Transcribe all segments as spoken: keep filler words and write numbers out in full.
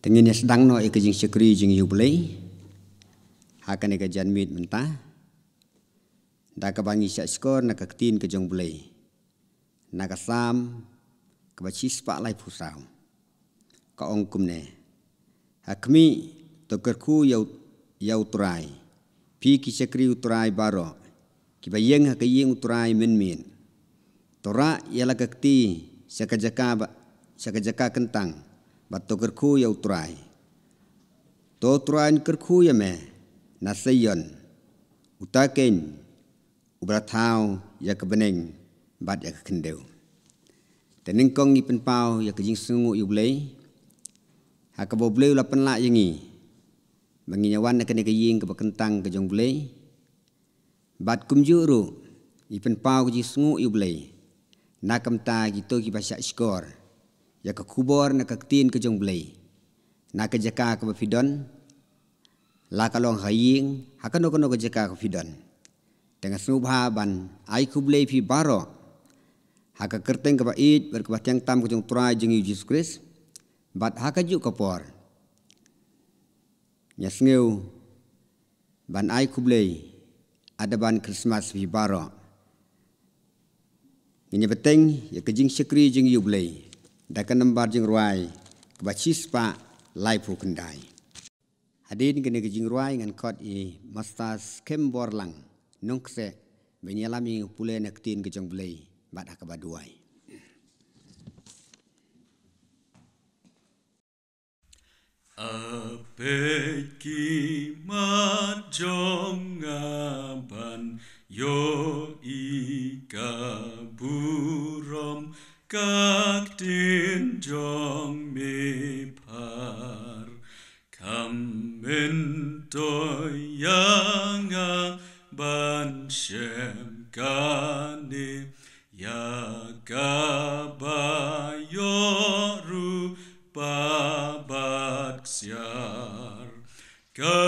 Te ngin ïa sdang noh ïa ka jingshakri jong U Blei ha kane ka janmiet mynta, da kaba ngi shah shkor na ka ktien ka jong U Blei, na ka Salm kaba shispah laiphew saw. Ka ong kumne: Ha khmih, to kyrkhu ïa U, ïa U Trai, phi ki shakri U Trai baroh, kiba ïeng ha ka ïing U Trai mynmiet. To rah ïa la ka kti sha ka jaka ba, sha ka jaka kyntang, bad to kyrkhu ïa U Trai. To U Trai un kyrkhu ïa me na Seion, uta keiñ uba la thaw ïa ka bneng bad ïa ka khyndew. Te nyngkong ngi pynpaw ïa ka jingsngewnguh ïa U Blei ha kaba U Blei u la pynlah ïa ngi ba ngin ïa wan na kane ka ïing kaba kyntang ka jong U Blei. Bad kumjuh ruh, ngi pynpaw ka jingsngewnguh ïa U Blei na ka bynta kito kiba shah shkor ïa ka khubor na ka ktien ka jong U Blei, na ka jaka kaba phi don, la ka long ha ïing, ha kano kano ka jaka kaba phi don. Te nga sngewbha ban ai khublei ïa phi baroh ha ka kyrteng kaba ïeit bad kaba thiang tam ka jong U Trai jong ngi U Jisu Khrist. Bad ha kajuh ka por, nga sngew ban ai khublei Advance Christmas ïa phi baroh. Ngin ïa bteng ïa ka jingshakri jong U Blei da ka nambar jingrwai kaba shispah laiphew khyndai. Hadien kane ka jingrwai ngan khot ïa i Master Skhem Borlang Nongkseh ban ïalam ïa ngi pule na ka ktien ka jong U Blei bad ha kaba duwai. A peit ki mat jong nga ban ïohi ka burom, ka ktien jong me phar. Kham myntoi ïa nga ban shem kane, ïa kaba ïoh ruh bad ksiar. Ka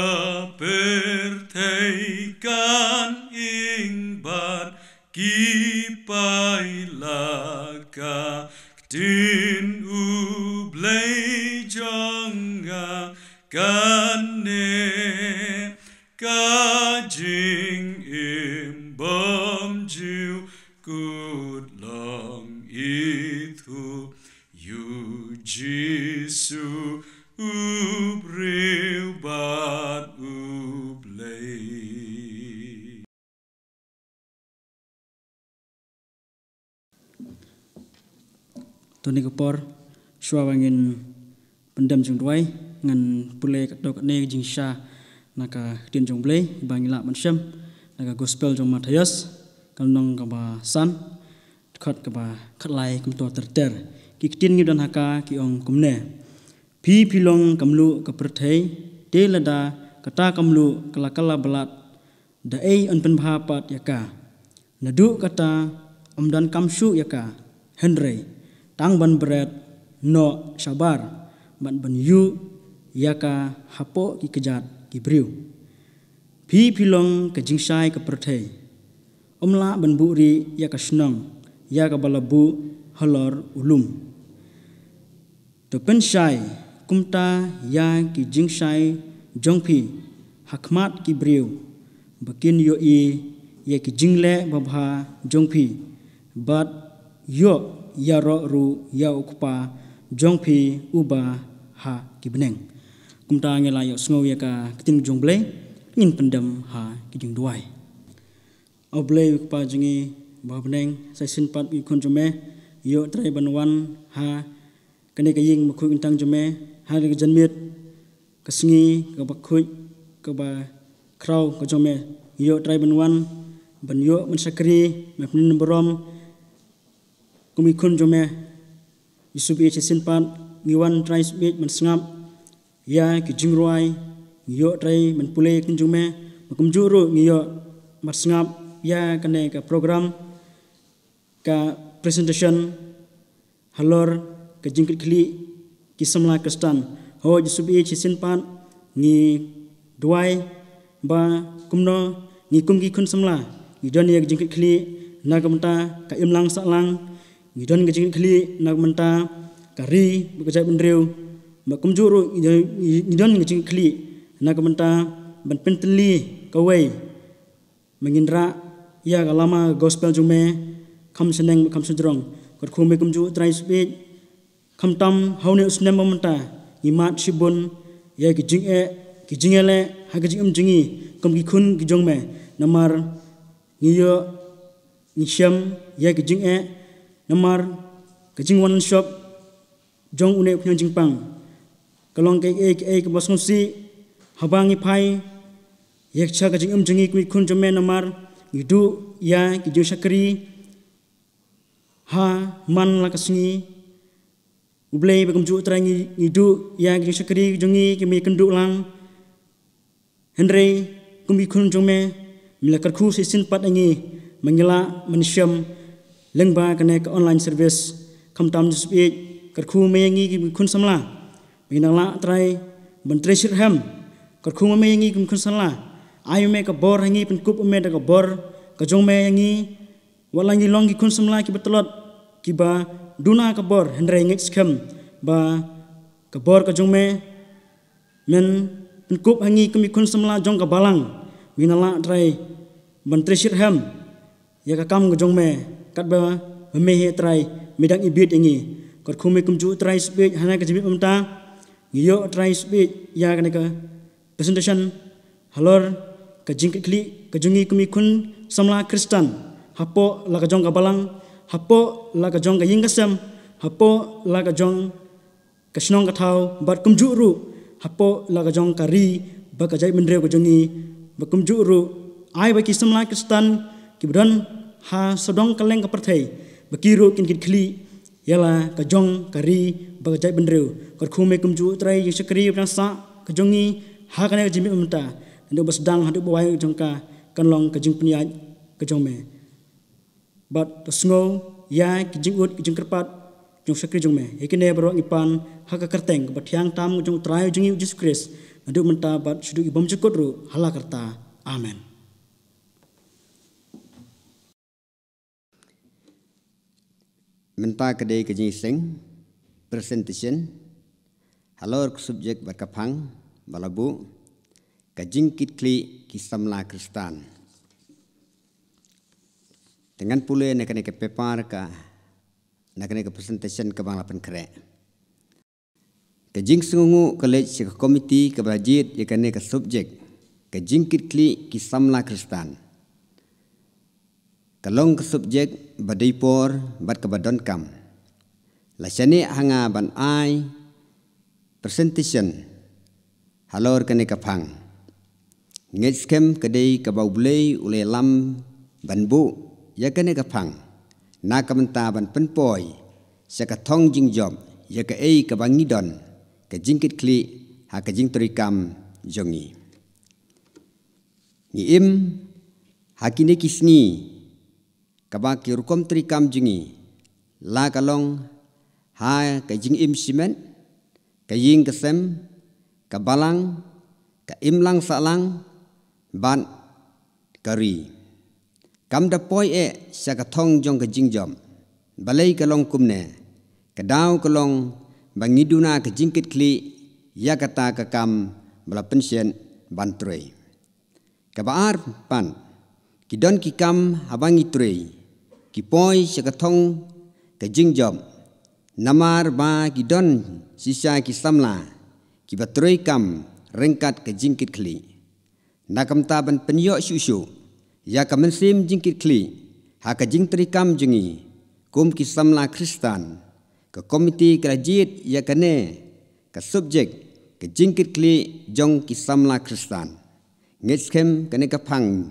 pyrthei kan ing bad ki paila, ka ktien U Blei jong nga kane. Ka jingim bymjukut long ithuh ïa U Jisu, U briew bad U Blei. To kane ka por, shuwa ba ngin pyndem jingduwai, ngan pule katto katne ka jingshisha na ka ktien jong U Blei ba ngi lah ban shem na ka Gospel jong u Mathaios, ka lynnong kaba san, dkhot kaba khatlai kumto ter ter. Ki ktien ngi don ha ka ki ong kumne: Phi phi long ka mluh ka pyrthei, te lada kata ka mluh ka la kylla ba lad, da ei yn pynbha pat ïa ka? Naduh kata ym donkam shuh ïa ka, hynrei tang ban bret noh shabar bad ban ïuh ïa ka hapoh ki kjat ki briew. Phi phi long ka jingshai ka pyrthei. Ym lah ban buhrieh ïa ka shnong ïa kaba la buh halor u lum. To pynshai kumta ïa ki jingshai jong phi ha khmat ki briew, ba kin ïohi ïa ki jingleh babha jong phi, bad ïoh ïaroh ruh ïa U Kpa jong phi uba ha ki bneng. Kumta ngi la ïohsngew ïa ka ktien jong U Blei, ngin pyndem ha ki jingduwai. A U Blei U Kpa jong ngi ba ha bneng, sa shisien pat ngi khun jong me, ïoh trei ban wan ha kane ka ïing bakhuid kyntang jong me, ha kane ka janmiet ka sngi kaba khuid kaba khraw ka jong me, ïoh trei ban wan ban ïoh ban shakri, me pynburom kum ki khun jong me. Jisu ba ïeit, shisien pat ngi wan Trai Jisu ba ïeit ban sngap ïa ki jingrwai, ngi ïoh trei ban pule ïa ka ktien jong me, bad kumjuh ruh ngi ïoh ban sngap ïa kane ka program, ka presentation halor ka jingkitkhlieh ki samla Khristan. Ho Jisu ba ïeit, shisien pat ngi duwai ba kumno ngi kum ki khun samla ngi don ïa ka jingkitkhlieh na ka bynta ka imlang sahlang, ngi don ka jingkitkhlieh na ka bynta ka ri bad ka jaitbynriew. Ba kumjuh ruh ngi don ka jingkitkhlieh na ka bynta ban pyntylli kawei ba ngin rah ïa ka lama gospel jong me, kham shaneng kham shajrong. Kyrkhu me kumjuh Trai Ïsuh, khamtam ha une u snem ba mynta ngi mad shibun ïa ki jingeh ki jingeh leh ha ka jingim jong ngi kum ki khun ki jong me. Namar ngi ïoh ngi shem ïa ki jingeh namar ka jingwan shop jong une u khñiang jingpang. Ka long kaei kaei kaba sngewsih haba ngi phai ïa ka jingim jong ngi kum ki khun jong me namar ngi duh ïa ki jingshakri ha man la ka sngi. U Blei ba kumjuh Trai, ngi duh ïa ki jingshakri jong ngi ki me kynduh lang. Hynrei kum ki khun jong me, me la kyrkhu shisien pat ïa ngi ba ngi lah ban shem lyngba kane ka online service. Khamtam Ïsuh, kyrkhu me ïa ngi ki khun samla ba ngin nang lah Trai ban trei shitrhem. Kyrkhu me ïa ngi ki khun samla, ai me ka bor ha ngi, pynkup me da ka bor ka jong me ïa ngi. Wat la ngi long ki khun samla kiba tlot kiba duna ka bor, hynrei ngeit skhem ba ka bor ka jong me men pynkup ha ngi kum ki khun samla jong ka balang. Ngin nang lah Trai ban trei shitrhem ïa ka kam ka jong me katba me hi Trai, me dang ibit ïa ngi. Kyrkhu me kumjuh Trai Ïsuh, ha kane ka jingmut mynta ngi ïoh Trai Ïsuh ïa kane ka presentation halor ka jingkitkhlieh ka jong ngi kum ki khun samla Khristan hapoh la ka jong ka balang, hapoh la ka jong ka ïing ka sem, hapoh la ka jong ka shnong ka thaw, bad kumjuh ruh hapoh la ka jong ka ri bad ka jaitbynriew ka jong ngi. Bad kumjuh ruh ai ba ki samla Khristan kiba don ha sawdong kylleng ka pyrthei ba ki ruh kin kitkhlieh ïa la ka jong ka ri bad ka jaitbynriew. Kyrkhu me kumjuh Trai, ïa ka jingshakri ba nang sah ka jong ngi ha kane ka jingmut mynta, naduh ba sdang haduh ba wai jong ka, kan long ka jingpynïaid ka jong me. Bad to sngew ïa ki jingud ki jingkyrpad jong shakri jong me. Ïa kine baroh ngi pan ha ka kyrteng kaba thiang tam jong u Trai jong ngi u Jisu Khrist, naduh mynta bad shaduh ki bymjukut ruh ha la karta. Amen. Mynta ka dei ka jingïaseng presentation halor ka subject bad ka phang ba la buh, ka jingkitkhlieh ki samla Khristan. Te ngan pule na kane ka paper ka, na kane ka presentation kaba nga la pynkhreh. Ka jingsngewnguh ka leit sha ka komiti kaba jied ïa kane ka subject, ka jingkitkhlieh ki samla Khristan. Ka long ka subject ba dei por bad kaba donkam. La shaniah ha nga ban ai presentation halor kane ka phang. Ngeit skhem ka dei kaba U Blei u la ïalam ban buh ïa kane ka phang, na ka bynta ban pynpoi sha ka thong jingjop ïa kaei kaba ngi don, ka jingkitkhlieh ha ka jingtrei kam jong ngi. Ngi im ha kine ki sngi kaba ki rukom trei kam jong ngi la ka long ha ka jingim shimet, ka ïing ka sem, ka balang, ka imlang sahlang bad ka ri. Kam da poi eh sha ka thong jong ka jingjop. Balei ka long kumne? Ka daw ka long ba ngi duna ka jingkitkhlieh ïa kata ka kam ba la pynshet ban trei. Kaba ar pat, ki don ki kam haba ngi trei ki poi sha ka thong ka jingjop, namar ba ki don shisha ki samla kiba trei kam ryngkat ka jingkitkhlieh. Na ka bynta ban pynïoh shuh shuh ïa ka mynsiem jingkitkhlieh ha ka jingtrei kam jong ngi kum ki samla Khristan, ka komiti ka la jied ïa kane ka subject, ka jingkitkhlieh jong ki samla Khristan. Ngeit skhem kane ka phang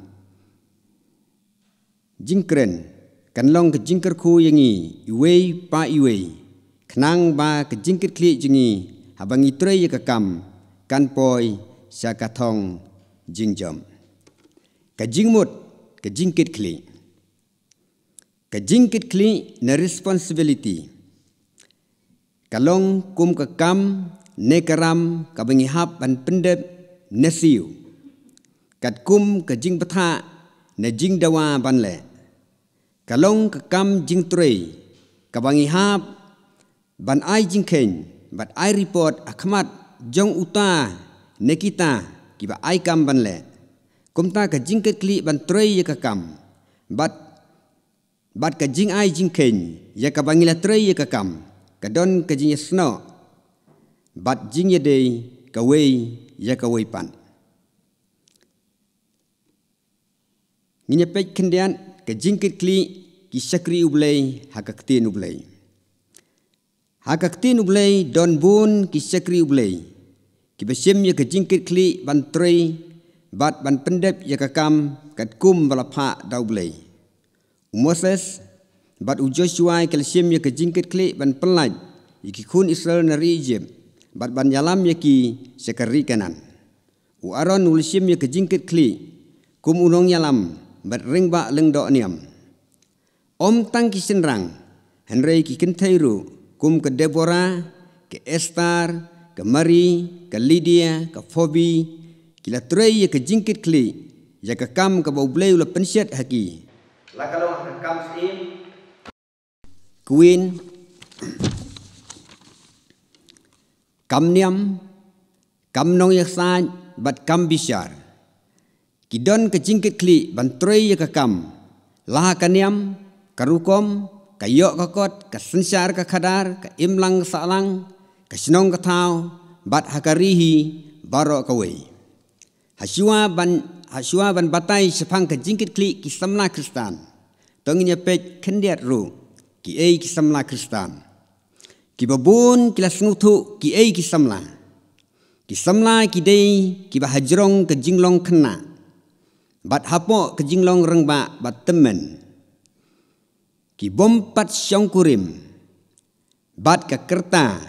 jingkren kan long ka jingkyrkhu ïa ngi iwei pa iwei, khnang ba ka jingkitkhlieh jong ngi haba ngi trei ïa ka kam kan poi sha ka thong jingjop. Ka jingmut ka jingkitkhlieh. Ka jingkitkhlieh ne responsibility ka long kum ka kam ne ka ram kaba ngi hap ban pyndep ne siew, katkum ka jingbthah ne jingdawa ban leh. Ka long ka kam jingtrei kaba ngi hap ban ai jingkheiñ bad ai report ha khmat jong uta ne kita kiba ai kam ban leh. Kumta ka jingkitkhlieh ban trei ïa ka kam bad bad ka jingai jingkheiñ ïa kaba ngi la trei ïa ka kam, ka don ka jingïasnoh bad jingïadei kawei ïa kawei pat. Ngin ïa peit khyndiat ka jingkitkhlieh ki shakri U Blei ha ka ktien U Blei. Ha ka ktien U Blei don bun ki shakri U Blei kiba shim ïa ka jingkitkhlieh ban trei bad ban pyndep ïa ka kam katkum ba la phah da U Blei. U Moses bad u Joshua ki la shim ïa ka jingkitkhlieh ban pyllait ïa ki khun Israel na ri Egypt bad ban ïalam ïa ki sha ka ri Kanaan. U Aaron u la shim ïa ka jingkitkhlieh kum u nongïalam bad rangbah lyngdoh niam. Ym tang ki shynrang, hynrei ki kynthei ruh, kum ka Deborah, ka Esther, ka Mary, ka Lydia, ka Phoebe, ki la trei ïa ka jingkitkhlieh ïa ka kam kaba U Blei u la pynshet ha ki. La ka long ha ka kam syiem, kwin, kam niam, kam nongïasaid bad kam bishar. Ki don ka jingkitkhlieh ban trei ïa ka kam, la ha ka niam, ka rukom, ka ïoh ka kot, ka synshar ka khadar, ka imlang ka sahlang, ka shnong ka thaw, bad ha ka ri hi baroh kawei. Hashwa ban, hashwa ban batai shaphang ka jingkitkhlieh ki samla Khristan, to ngin ïa peit khyndiat ruh kiei ki samla Khristan. Kiba bun ki la sngewthuh kiei ki samla. Ki samla ki dei kiba hajrong ka jinglong khynnah bad hapoh ka jinglong rangbah bad tymmen. Ki bym pat shongkurim bad ka kyrta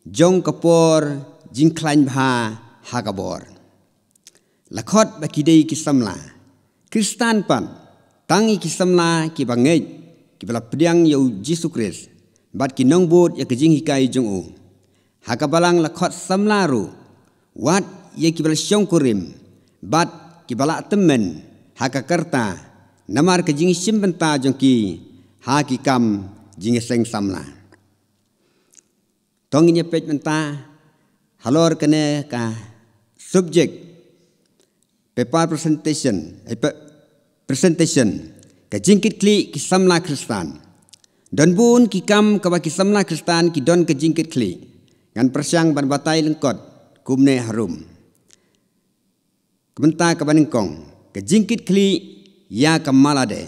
jong ka por jingkhlaiñ bha ha ka bor. La khot ba ki dei ki samla Khristan pat, tang ïa ki samla kiba ngeit, kiba la pdiang ïa U Jisu Khrist bad ki nongbud ïa ka jinghikai jong u. Ha ka Balang la khot samla ruh, wat ïa kiba la shongkurim bad kiba la tymmen ha ka kyrta, namar ka jingïashim bynta jong ki ha ki kam jingïaseng samla. To ngin ïa peit mynta halor kane ka subject, paper presentation, eh, pe-, presentation, ka jingkitkhlieh ki samla Khristan. Don bun ki kam kaba ki samla Khristan ki don ka jingkitkhlieh. Ngan pyrshang ban batai lyngkot kumne harum. Ka bynta kaba nyngkong, ka jingkitkhlieh ïa ka ma lade.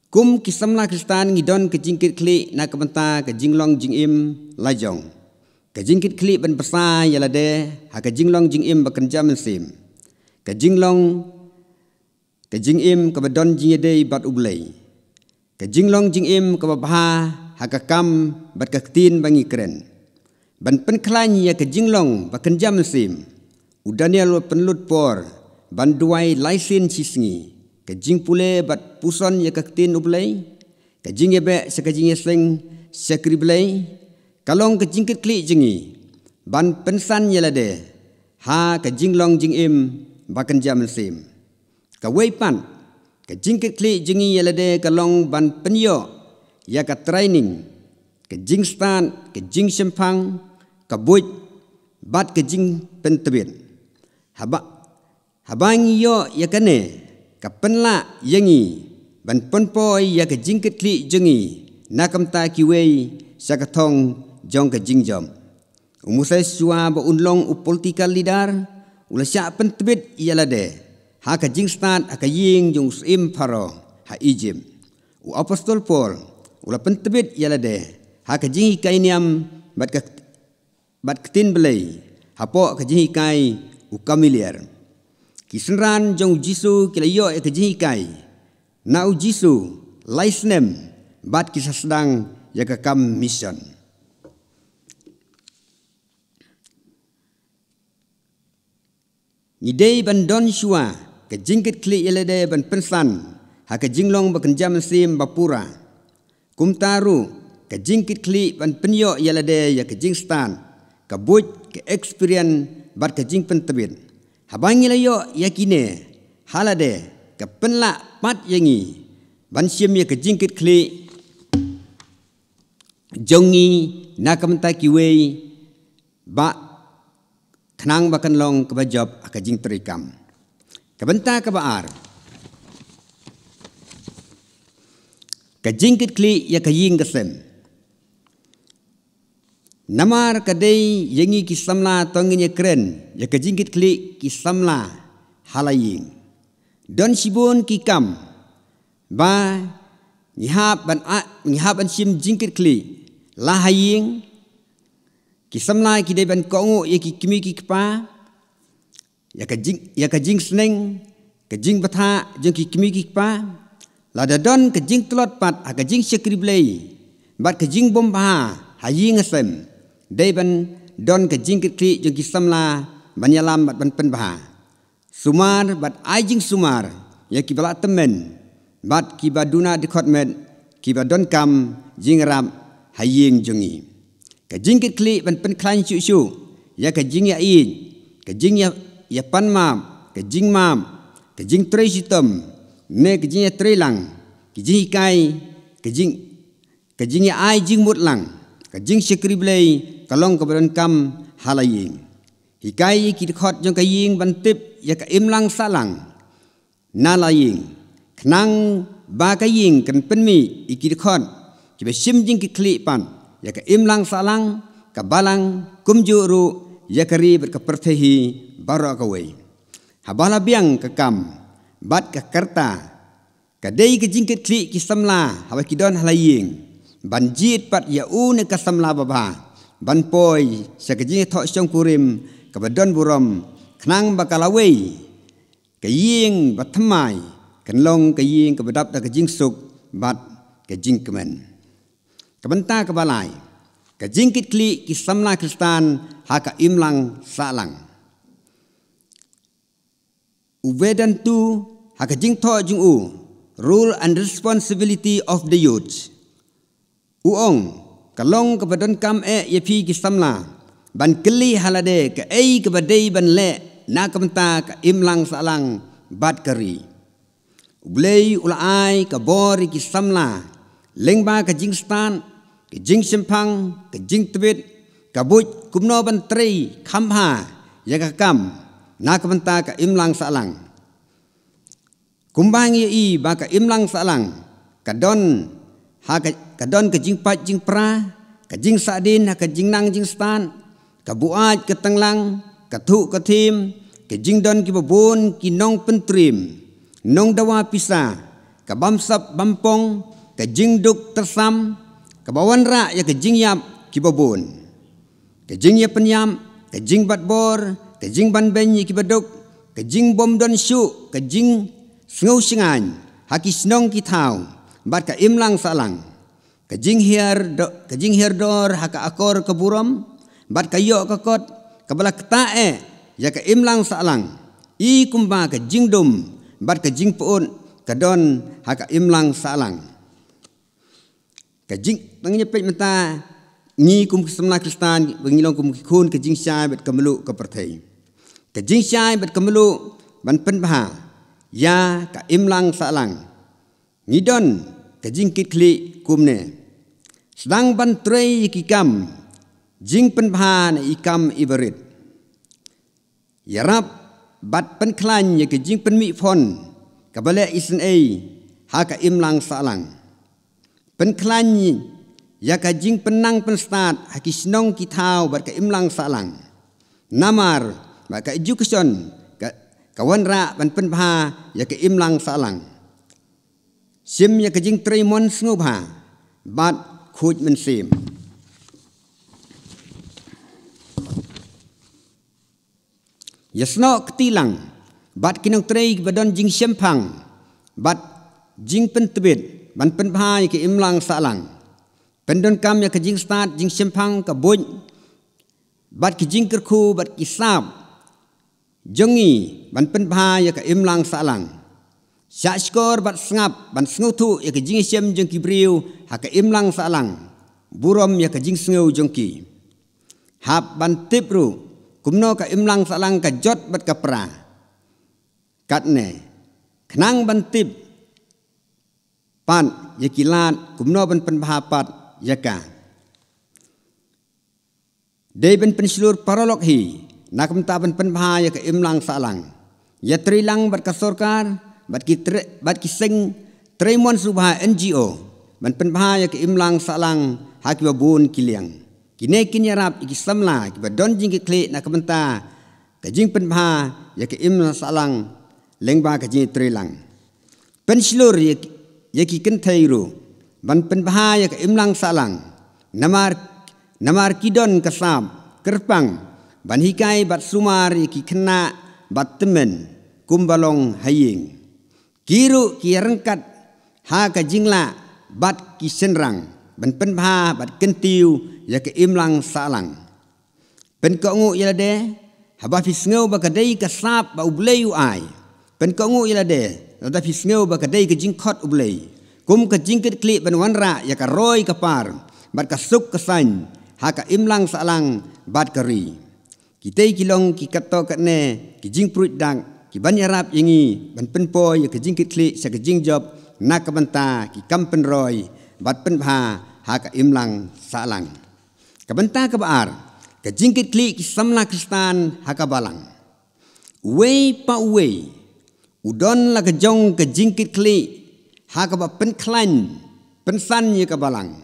Kum ki samla Khristan ngi don ka jingkitkhlieh na ka bynta ka jinglong jingim lajong. Ka jingkitkhlieh ban bsa ïa lade ha ka jinglong jingim ba kynja mynsiem. Ka jinglong, ka jingim kaba don jingïadei bad U Blei. Ka jinglong jingim kaba bha ha ka kam bad ka ktien ba ngi kren. Ban pynkhlaiñ ïa ka jinglong ba kynja mynsiem, u Daniel u pynlut por ban duwai lai sien shi sngi. Ka jingpule bad puson ïa ka ktien U Blei, ka jingïabeh sha ka jingïaseng shakri Blei, ka long ka jingkitkhlieh jong ngi ban pynsan ïa lade ha ka jinglong jingim ba kynja mynsiem. Kawei pat, ka jingkitkhlieh jong ngi ïa lade ka long ban pynïoh ïa ka training, ka jingstad, ka jingshemphang, ka buit bad ka jingpyntbit. Haba, haba ngi ïoh ïa kane, ka pynlah ïa ngi ban pynpoi ïa ka jingkitkhlieh jong ngi na ka bynta kiwei sha ka thong jong ka jingjop. U Moses shuwa ba un long u political leader, u la shah pyntbit ïa lade ha ka jingstad ha ka ïing jong u syiem Pharaoh ha Egypt. U apostol Paul u la pyntbit ïa lade ha ka jinghikai niam bad ka, bad ktien Blei hapoh ka jinghikai u Gamaliel. Ki synran jong u Jisu ki la ïoh ïa ka jinghikai na u Jisu lai snem bad ki sa sdang ïa ka kam mission. Ngi dei ban don shuwa ka jingkitkhlieh ïa lade ban pynsan ha ka jinglong ba kynja mynsiem ba pura. Kumta ruh ka jingkitkhlieh ban pynïoh ïa lade ïa ka jingstad, ka buit, ka experience bad ka jingpyntbit. Haba ngi la ïoh ïa kine ha lade, ka pynlah pat ïa ngi ban shim ïa ka jingkitkhlieh jong ngi na ka bynta kiwei, ba khnang ba kan long kaba jop ha ka jingtrei kam. Ka bynta kaba ar, ka jingkitkhlieh ïa ka ïing ka sem. Namar ka dei ïa ngi ki samla, to ngin ïa kren ïa ka jingkitkhlieh ki samla ha la ïing. Don shibun ki kam ba ngi hap ban a-, ngi hap ban shim jingkitkhlieh la ha ïing. Ki samla ki dei ban kohnguh ïa ki kmie ki kpa, ïa ka jing, ïa ka jingsneng, ka jingbthah jong ki kmie ki kpa. Lada don ka jingtlot pat ha ka jingshakri Blei bad ka jingbym bha ha ïing ha sem, dei ban don ka jingkitkhlieh jong ki samla ban ïalam bad ban pynbha. Sumar bad ai jingsumar ïa kiba la tymmen bad kiba duna dkhot met, kiba donkam jingïarap ha ïing jong ngi. Ka jingkitkhlieh ban pynkhlaiñ shuh shuh ïa ka jingïaieit, ka jingïa, ïapan map, ka jingmap, ka jingtrei shitom ne ka jingïatreilang, ka jinghikai, ka jing, ka jingïa ai jingmut lang, ka jingshakri Blei ka long kaba donkam ha la ïing. Hikai ïa ki dkhot jong ka ïing ban tip ïa ka imlang sahlang na la ïing, khnang ba ka ïing kan pynmih ïa ki dkhot kiba shim jingkitkhlieh pat ïa ka imlang sahlang, ka balang, kumjuh ruh ïa ka ri bad ka pyrthei hi baroh kawei. Haba la biang ka kam bad ka rta, ka dei ka jingkitkhlieh ki samla haba ki don ha la ïing ban jied pat ïa u ne ka samla babha ban poi sha ka jingïathoh shongkurim kaba don burom, khnang ba ka lawei, ka ïing bathymmai, kan long ka ïing kaba dap da ka jingsuk bad ka jingkmen. Ka bynta kaba lai, ka jingkitkhlieh ki samla Khristan ha ka imlang sahlang. U Vedanthu ha ka jingthoh jong u, Role and Responsibility of the Youth, u ong, ka long kaba donkam eh ïa phi ki samla ban kylli ha lade kaei kaba dei ban leh na ka bynta ka imlang sahlang bad ka ri. U Blei u la ai ka bor ïa ki samla lyngba ka jingstad, ka jingshemphang, ka jingtbit, ka buit kumno ban trei kham bha ïa ka kam na ka bynta ka imlang sahlang. Kumba ngi ïohi ba ka imlang sahlang ka don ha ka, ka don ka jingpait jingpra, ka jingsahdien ha ka jingnang jingstad, ka buaid ka tanglang, ka thuh ka thiem, ka jingdon kiba bun ki nongpyntriem, nongdawa pisa, ka bamsap bampong, ka jingduk tyrsam, kaba wanrah ïa ka jingïap kiba bun. Ka jingïapynïap, ka jingbatbor, ka jingbanbeiñ ïa kiba duk, ka jingbym don shuh ka jingsngew shngaiñ ha ki shnong ki thaw bad ka imlang sahlang. Ka jinghiar do-, ka jinghiar dor ha ka akor ka burom bad ka ïoh ka kot kaba la ktah eh ïa ka imlang sahlang. I kumba ka jingdum bad ka jingpyut ka don ha ka imlang sahlang. Ka jing, tang ïa peit mynta, ngi kum ki samla Khristan ba ngi long kum ki khun ka jingshai bad ka mluh ka pyrthei. Ka jingshai bad ka mluh ban pynbha ïa ka imlang sahlang. Ngi don ka jingkitkhlieh kumne. Sdang ban trei ïa ki kam jingpynbha na i kam iba rit. Ïarap bad pynkhlaiñ ïa ka jingpynmih phone kaba leh isynei ha ka imlang sahlang. Pynkhlaiñ ïa ka jingpynnang pynstad ha ki shnong ki thaw bad ka imlang sahlang. Namar ba ka education ka, ka wanrah ban pynbha ïa ka imlang sahlang. Shim ïa ka jingtrei mon sngewbha bad khuid mynsiem. Ïasnoh kti lang bad ki nongtrei kiba don jingshemphang bad jingpyntbit ban pynbha ïa ka imlang sahlang. Pyndonkam ïa ka jingstad jingshemphang, ka buit bad ki jingkyrkhu bad ki sap jong ngi ban pynbha ïa ka imlang sahlang. Shah shkor bad sngap ban sngewthuh ïa ka jingïashem jong ki briew ha ka imlang sahlang, burom ïa ka jingsngew jong ki. Hap ban tip ruh kumno ka imlang sahlang ka jot bad ka pra. Katne, khnang ban tip pat ïa ki lad kumno ban pynbha pat ïa ka. Dei ban pynshlur paralok hi na ka bynta ban pynbha ïa ka imlang sahlang, ïatreilang bad ka sorkar, bad ki tre-, bad ki seng treimon sngewbha, N G O, ban pynbha ïa ka imlang sahlang ha kiba bun ki liang. Kine kin ïarap ïa ki samla kiba don jingkitkhlieh na ka bynta ka jingpynbha ïa ka imlang sahlang lyngba ka jingïatreilang. Pynshlur ïa ki, ïa ki kynthei ruh ban pynbha ïa ka imlang sahlang. Namar, namar ki don ka sap kyrpang ban hikai bad sumar ïa ki khynnah bad tymmen kumba long ha ïing. Ki ruh ki ïaryngkat ha ka jinglah bad ki shynrang ban pynbha bad kyntiew ïa ka imlang sahlang. Pynkohnguh ïa lade haba phi sngew ba ka dei ka sap ba U Blei u ai. Pynkohnguh ïa lade lada phi sngew ba ka dei ka jingkhot U Blei, kum ka jingkitkhlieh ban wanrah ïa ka roi ka par bad ka suk ka saiñ ha ka imlang sahlang bad ka ri. Kitei ki long ki katto katne ki jingpruid dak ki ban ïarap ïa ngi ban pynpoi ïa ka jingkitkhlieh sha ka jingjop na ka bynta ki kam pynroi bad pynbha ha ka imlang sahlang. Ka bynta kaba ar, ka jingkitkhlieh ki samla Khristan ha ka balang. Uwei pa uwei u don la ka jong ka jingkitkhlieh ha kaba pynkhlaiñ pynsan ïa ka balang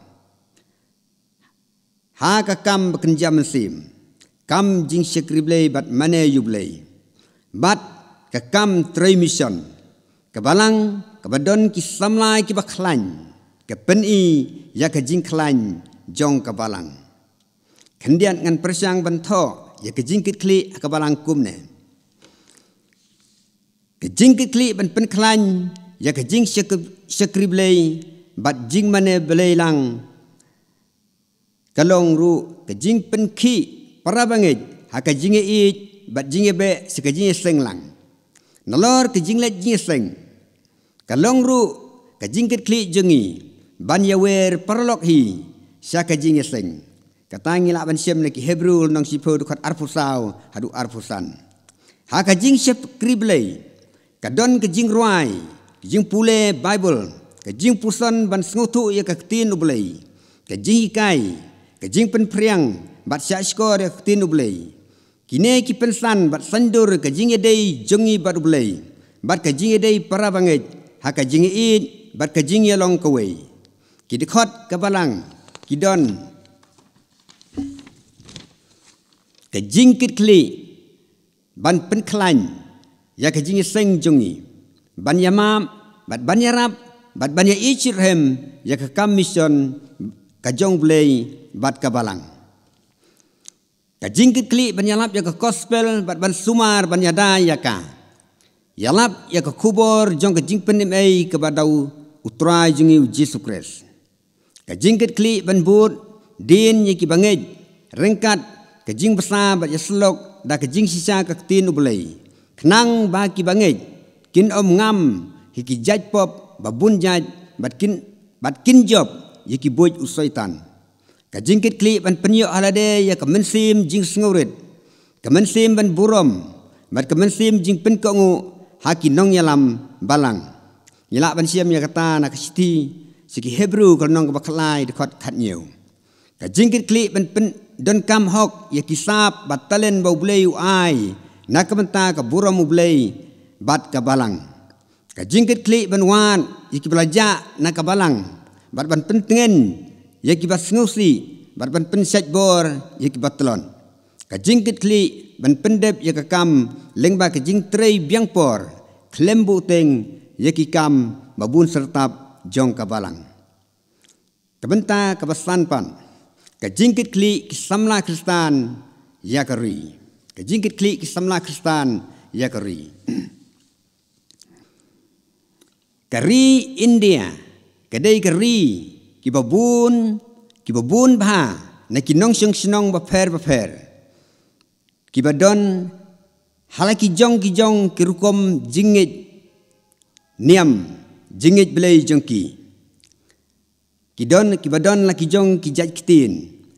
ha ka kam ba kynja mynsiem, kam jingshakri Blei bad mane ïa U Blei, bad ka kam trei mission. Ka balang kaba don ki samla kiba khlaiñ ka pyni ïa ka jingkhlaiñ jong ka balang. Khyndiat ngan pyrshang ban thoh ïa ka jingkitkhlieh ha ka balang kumne. Ka jingkitkhlieh ban pynkhlaiñ ïa ka jingshakri Blei bad jingmane Blei lang ka long ruh ka jingpynkhih para bangeit ha ka jingïaieit bad jingïabeh sha ka jingïaseng lang. Nalor ka jingleit jingïaseng ka long ruh ka jingkitkhlieh jong ngi ban ïawer paralok hi sha ka jingïaseng. Kata ngi lah ban shem na ki Hebru lynnong shiphew dkhot arphew saw haduh arphew san. Ha ka jingshakri Blei ka don ka jingrwai, ka jingpule Baibl, ka jingpuson ban sngewthuh ïa ka ktien U Blei, ka jinghikai, ka jingpynphriang bad shahshkor ïa ka ktien U Blei. Kine ki pynsan bad saiñdur ka jingïadei jong ngi bad U Blei bad ka jingïadei para bangeit ha ka jingïaieit bad ka jingïalong kawei. Ki dkhot ka balang ki don ka jingkitkhlieh ban pynkhlaiñ ïa ka jingïaseng jong ngi, ban ïamap bad ban ïarap bad ban ïaieit shitrhem ïa ka kam mission ka jong U Blei bad ka balang. Ka jingkitkhlieh ban ïalap ïa ka gospel bad ban sumar ban ïada ïa ka, ïalap ïa ka khubor jong ka jingpynim ei kaba da U Trai jong ngi U Jisu Khrist. Ka jingkitkhlieh ban bud dien ïa ki bangeit ryngkat ka jingbsa bad ïasyllok da ka jingshisha ka ktien U Blei, khnang ba ki bangeit kin ym ngam ha ki jait pop ba bun jait bad kin, bad kin jop ïa ki buit u Soitan. Ka jingkitkhlieh ban pynïoh ha lade ïa ka mynsiem jingsngewrit, ka mynsiem ban burom bad ka mynsiem jingpynkohnguh ha ki nongïalam balang. Ngi lah ban shem ïa kata na ka shithi sha ki Hebru ka lynnong kaba khatlai dkhot khathynñiew. Ka jingkitkhlieh ban pyndonkam hok ïa ki sap bad talent ba U Blei u ai na ka bynta ka burom U Blei bad ka balang. Ka jingkitkhlieh ban wad ïa kiba la jah na ka balang bad ban pyntngen ïa kiba sngewsih bad ban pynshait bor ïa kiba tlot. Ka jingkitkhlieh ban pyndep ïa ka kam lyngba ka jingtrei biang por khlem buhteng ïa ki kam ba bun syrtap jong ka balang. Ka bynta kaba san pat, ka jingkitkhlieh ki samla Khristan ïa ka ri. Ka jingkitkhlieh ki samla Khristan ïa ka ri. Ka ri India ka dei ka ri kiba bun, kiba bun bha na ki nongshong shnong bapher bapher, kiba don ha la ki jong ki jong ki rukom jingngeit niam, jingngeit Blei jong ki. Ki don, kiba don la ki jong ki jait ktien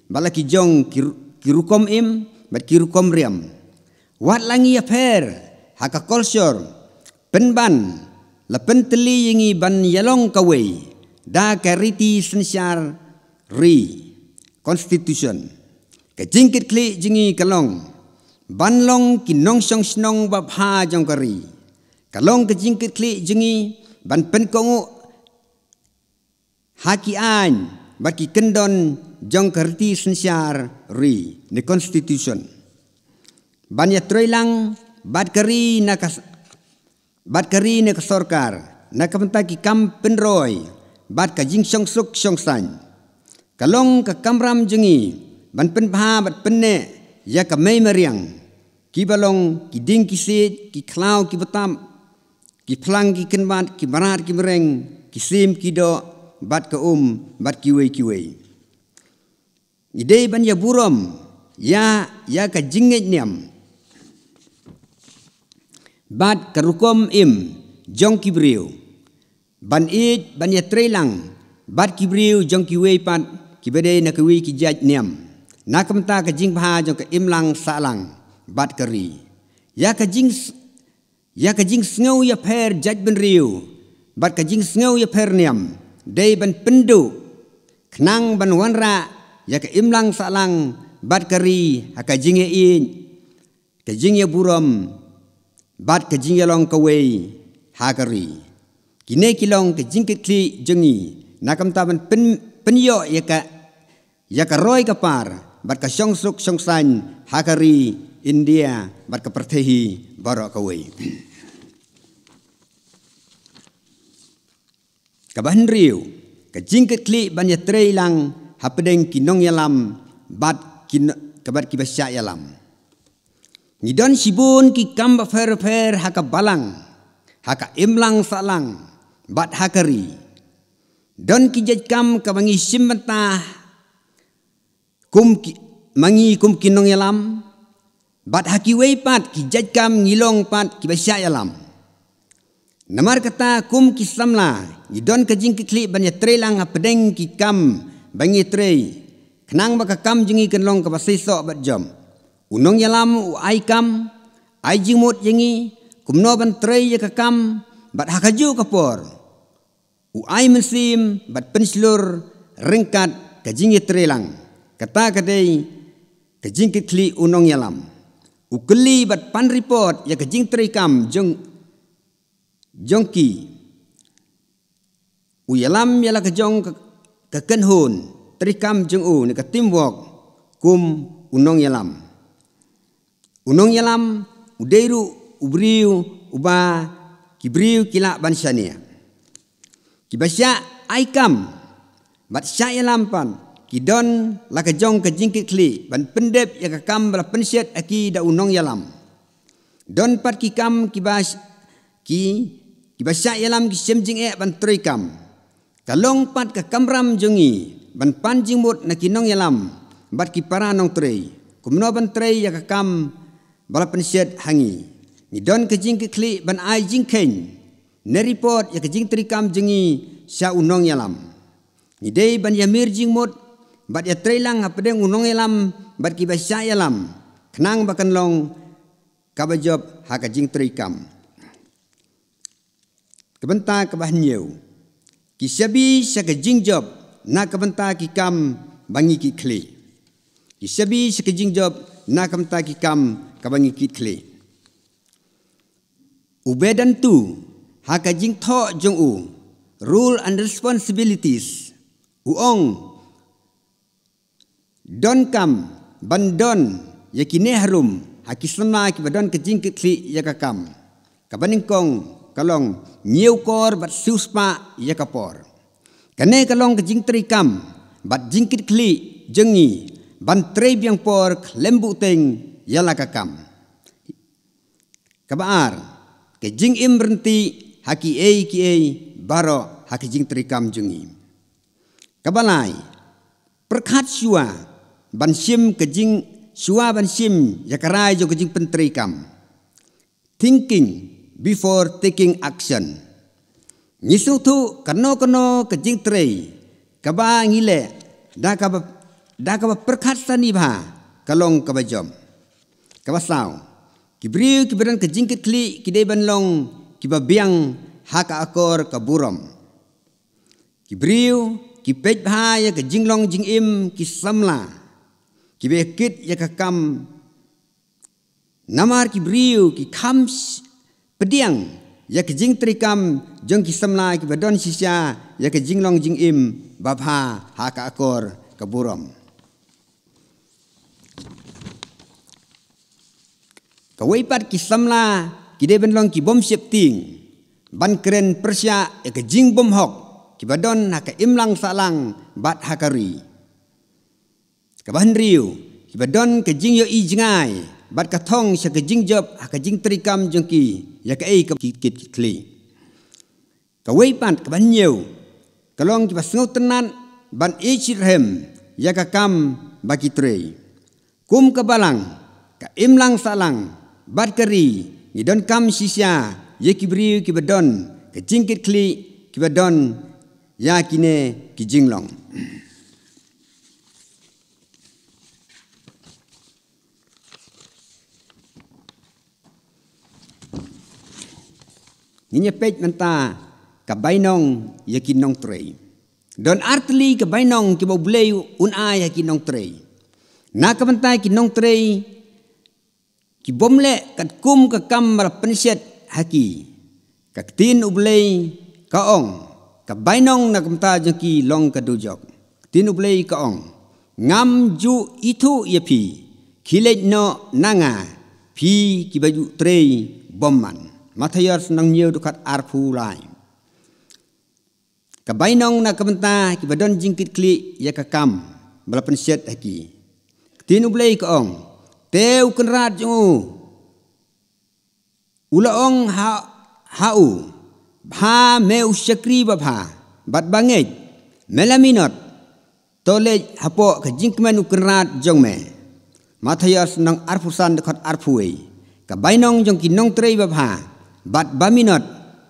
bad la ki jong ki ru-, ki rukom im bad ki rukom riam. Wat la ngi ïapher ha ka culture, pynban la pyntylli ïa ngi ban ïalong kawei da ka riti synshar ri, constitution. Ka jingkitkhlieh jong ngi ka long ban long ki nongshong shnong babha jong ka ri. Ka long ka jingkitkhlieh jong ngi ban pynkohnguh ha ki aiñ bad ki kyndon jong ka riti synshar ri ne constitution, ban ïatreilang bad ka ri na ka bad ka ri ne ka sorkar na ka bynta ki kam pynroi bad ka jingshongsuk shongsaiñ. Ka long ka kamram jong ngi ban pynbha bad pynneh ïa ka mei mariang, kiba long ki dieng ki siej, ki khlaw ki btap, ki phlang ki kynbat, ki mrad ki mreng, ki sim ki doh bad ka um bad kiwei kiwei. Ngi dei ban ïaburom ïa ïa ka jingngeit niam bad ka rukom im jong ki briew, ban ïeit ban ïatreilang bad ki briew jong kiwei pat kiba dei na kiwei ki jait niam na ka bynta ka jingbha jong ka imlang sahlang bad ka ri. Ïa ka jing ïa ka jingsngew ïapher jaitbynriew bad ka jingsngew ïapher niam dei ban pynduh khnang ban wanrah ïa ka imlang sahlang bad ka ri ha ka jingïaieit, ka jingïaburom bad ka jingïalong kawei ha ka ri. Kine ki long ka jingkitkhlieh jong ngi na ka bynta ban pyn pynïoh ïa ka ïa ka roi ka par bad ka shongsuk shongsaiñ ha ka ri India bad ka pyrthei hi baroh kawei. Kaba hynriew, ka jingkitkhlieh ban ïatreilang hapdeng ki nongïalam bad ki bad kiba shah ïalam. Ngi don shibun ki kam bapher bapher ha ka balang, ha ka imlang sahlang bad ha ka ri. Don ki jait kam kaba ngi shim bynta kum ki ma ngi kum ki nongïalam bad ha kiwei pat ki jait kam ngi long pat kiba shah ïalam. Namar kata kum ki samla ngi don ka jingkitkhlieh ban ïatreilang hapdeng ki kam ba ngi trei, khnang ba ka kam jong ngi kan long kaba seisoh bad jop. U nongïalam u ai kam, ai jingmut ïa ngi kumno ban trei ïa ka kam bad ha kajuh ka por u ai mynsiem bad pynshlur ryngkat ka jingïatreilang. Kata ka dei ka jingkitkhlieh u nongïalam. U kylli bad pan report ïa ka jingtreikam jong jong ki. U ïalam ïa la ka jong ka, ka kynhun treikam jong u ne ka teamwork kum u nongïalam. U nongïalam u dei ruh u briew uba ki briew ki lah ban shaniah. Kiba shah ai kam bad shah ïalam pat ki don la ka jong ka jingkitkhlieh ban pyndep ïa ka kam ba la pynshet ha ki da u nongïalam. Don pat ki kam kiba sh- ki kiba shah ïalam ki shem jingeh ban treikam. Ka long pat ka kamram jong ngi ban pan jingmut na ki nongïalam bad ki para nongtrei kumno ban trei ïa ka kam ba la pynshet ha ngi. Ngi don ka jingkitkhlieh ban ai jingkheiñ ne report ïa ka jingtreikam jong ngi sha u nongïalam. Ngi dei ban ïamir jingmut bad ïatreilang hapdeng u nongïalam bad kiba shah ïalam khnang ba kan long kaba jop ha ka jingtreikam. Ka bynta kaba hynñiew, ki shabi sha ka jingjop na ka bynta ki kam ba ngi kitkhlieh. Ki shabi sha ka jingjop na ka bynta ki kam kaba ngi kitkhlieh. U Vedantu ha ka jingthoh jong u Role and Responsibilities u ong, donkam ban don ïa kine harum ha ki samla kiba don ka jingkitkhlieh ïa ka kam. Kaba nyngkong ka long ñiewkor bad siewspah ïa ka por. Kane ka long ka jingtreikam bad jingkitkhlieh jong ngi ban trei biang por khlem buhteng ïa la ka kam. Kaba ar, ka jingim rynti ha kiei kiei baroh ha ka jingtreikam jong ngi. Kaba lai, pyrkhat shuwa ban shim ka jing shuwa ban shim ïa ka rai jong ka jingpyntreikam. Thinking before taking action. Ngi sngewthuh kano kano ka jingtrei kaba ngi leh da kaba da kaba pyrkhat sani bha ka long kaba jop. Kaba saw, ki briew kiba don ka jingkitkhlieh ki dei ban long kiba biang ha ka akor ka burom. Ki briew ki peit bha ïa ka jinglong jingim ki samla. kiba ïakit ïa ka kam. Namar ki briew ki kham sh- pdiang ïa ka jingtrei kam jong ki samla kiba don shisha ïa ka jinglong jingim babha ha ka akor ka burom. Kawei pat ki samla ki dei ban long ki bym sheptieng ban kren pyrshah ïa ka jingbymhok kiba don ha ka imlang sahlang bad ha ka ri. Kaba hynriew, kiba don ka jingïohi jngai bad ka thong sha ka jingjop ha ka jingtrei kam jong ki ïa kaei kaba ki kitkhlieh. Kawei pat kaba hynñiew, ka long kiba sngewtynnat ban ïeit shitrhem ïa ka kam ba ki trei. Kum ka balang, ka imlang sahlang bad ka ri, ngi donkam shisha ïa ki briew kiba don ka jingkitkhlieh, kiba don ïa kine ki jinglong. Ngin ïa peit mynta ka bainong ïa ki nongtrei. Don artylli ka bainong kiba U Blei un ai ha ki nongtrei. Na ka bynta ki nongtrei ki bym leh katkum ka kam ba la pynshet ha ki. Ka ktien U Blei ka ong, ka bainong na ka bynta jong ki long ka dujok. Ka ktien U Blei ka ong, ngam ju ithuh ïa phi, khie leit noh na nga, phi kiba ju trei bymman. Mathaios lynnong hynñiew dkhot arphew lai. Ka bainong na ka bynta kiba don jingkitkhlieh ïa ka kam ba la pynshet ha ki. Ka ktien U Blei ka ong, te U Kynrad jong u u la ong ha, ha u, bha me u shakri babha bad bangeit, me la minot, to leit hapoh ka jingkmen U Kynrad jong me. Mathaios lynnong arphew san dkhot arphew wei. Ka bainong jong ki nongtrei babha bad baminot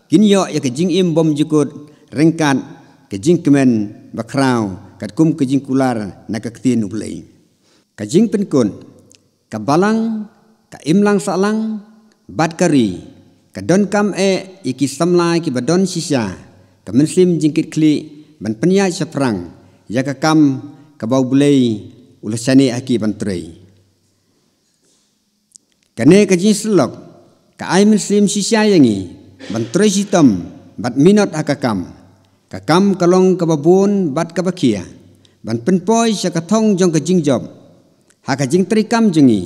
kin ïoh ïa ka jingim bymjukut ryngkat ka jingkmen bakhraw katkum ka jingkular na ka ktien U Blei. Ka jingpynkut, ka balang, ka imlang sahlang bad ka ri ka donkam eh ïa ki samla kiba don shisha ka mynsiem jingkitkhlieh ban pynïaid shaphrang ïa ka kam kaba U Blei u la shaniah ha ki ban trei. Kane ka jingsyllok ka ai mynsiem shisha ïa ngi ban trei shitom bad minot ha ka kam. Ka kam ka long kaba bun bad kaba khia ban pynpoi sha ka thong jong ka jingjop. Ha ka jingtrei kam jong ngi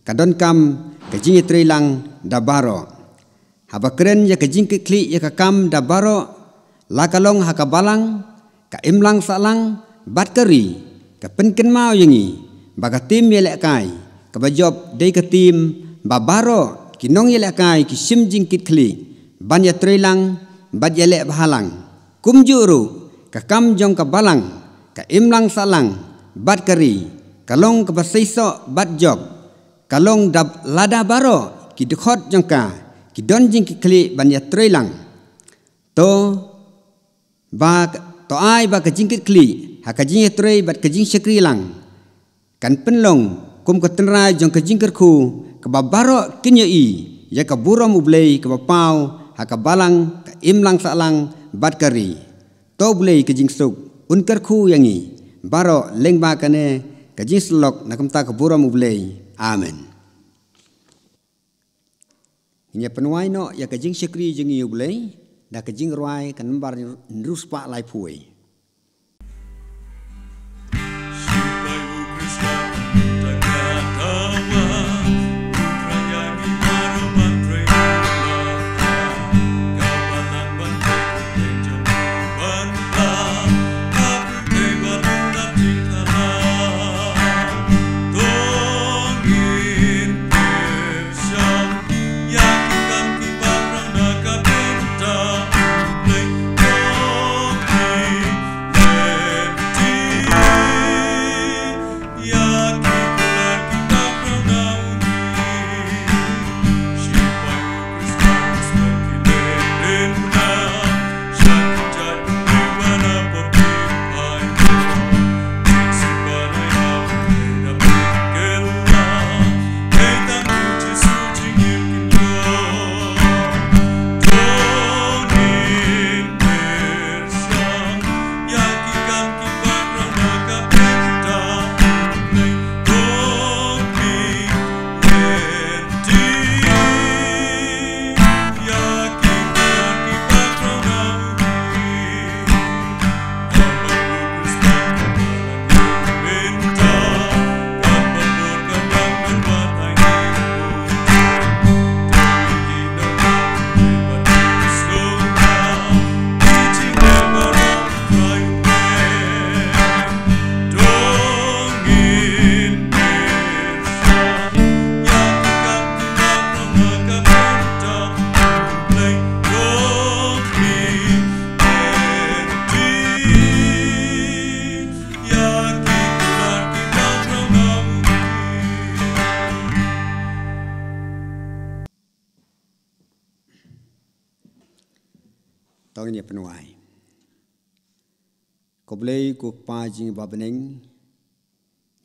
ka donkam ka jingïatreilang da baroh. Haba kren ïa ka jingkitkhlieh ïa ka kam da baroh, la ka long ha ka balang, ka imlang sahlang bad ka ri, ka pynkynmaw ïa ngi ba ka tim ïalehkai kaba jop dei ka tim ba baroh ki nongïalehkai ki shim jingkitkhlieh ban ïatreilang bad ïaleh bhalang. Kumjuh ruh ka kam jong ka balang, ka imlang sahlang bad ka ri ka long kaba seisoh bad jop. Ka long da lada baroh ki dkhot jong ka ki don jingkitkhlieh ban ïatreilang. To ba, to ai ba ka jingkitkhlieh ha ka jingïatrei bad ka jingshakri lang kan pynlong kum ka tynrai jong ka jingkyrkhu kaba baroh kin ïohi ïa ka burom U Blei kaba paw ha ka balang, ka imlang sahlang bad ka ri. To U Blei ka jingsuk un kyrkhu ïa ngi baroh lyngba kane ka jingsyllok na ka bynta ka burom U Blei. Amen. Ngin ïa pynwai noh ïa ka jingshakri jong ngi ïa U Blei da ka jingrwai ka nambar hynriew spah laiphew. Ngin ïa pynwai. Ko Blei ko Kpa jong ngi ba bneng,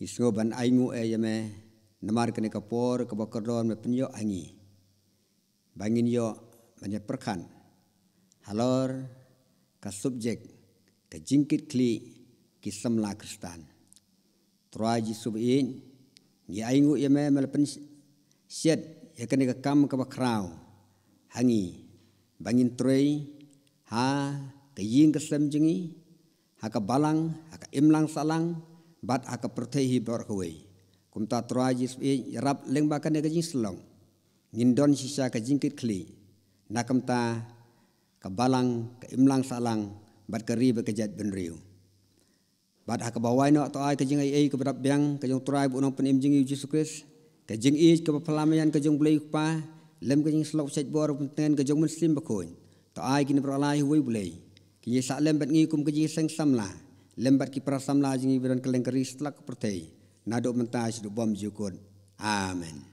ngi sngew ban ainguh ïa me namar kane ka por kaba kordor me pynïoh ha ngi ba ngin ïoh ban ïa pyrkhat halor ka subject ka jingkitkhlieh ki samla Khristan. Trai Jisu ba ïeit, ngi ainguh ïa me, me la pynsiat ïa kane ka kam kaba khraw ha ngi ba ngin trei ha ka ïing ka sem jong ngi, ha ka balang, ha ka imlang sahlang bad ha ka pyrthei hi baroh kawei. Kumta Trai Jisu ba ïeit, ïarap lyngba kane ka jingsyllok ngin don shisha ka jingkitkhlieh na ka bynta ka balang, ka imlang sahlang bad ka ri bad ka jaitbynriew. Bad ha kaba wai noh, to ai ka jingaiei kaba dap biang ka jong u Trai bad u Nongpynim jong ngi u Jisu Khrist, ka jingïeit kaba phylla maïan ka jong u Blei u Kpa, lem ka jingsyllok shaitbor pyntngen ka jong u Mynsiem Bakhuid, to ai kine baroh lai ha uwei u Blei, kin ïasah lem bad ngi kum ka jingïaseng samla lem bad ki para samla jong ngi ba don kylleng ka ri satlak ka pyrthei, naduh mynta shaduh bymjukut. Amen.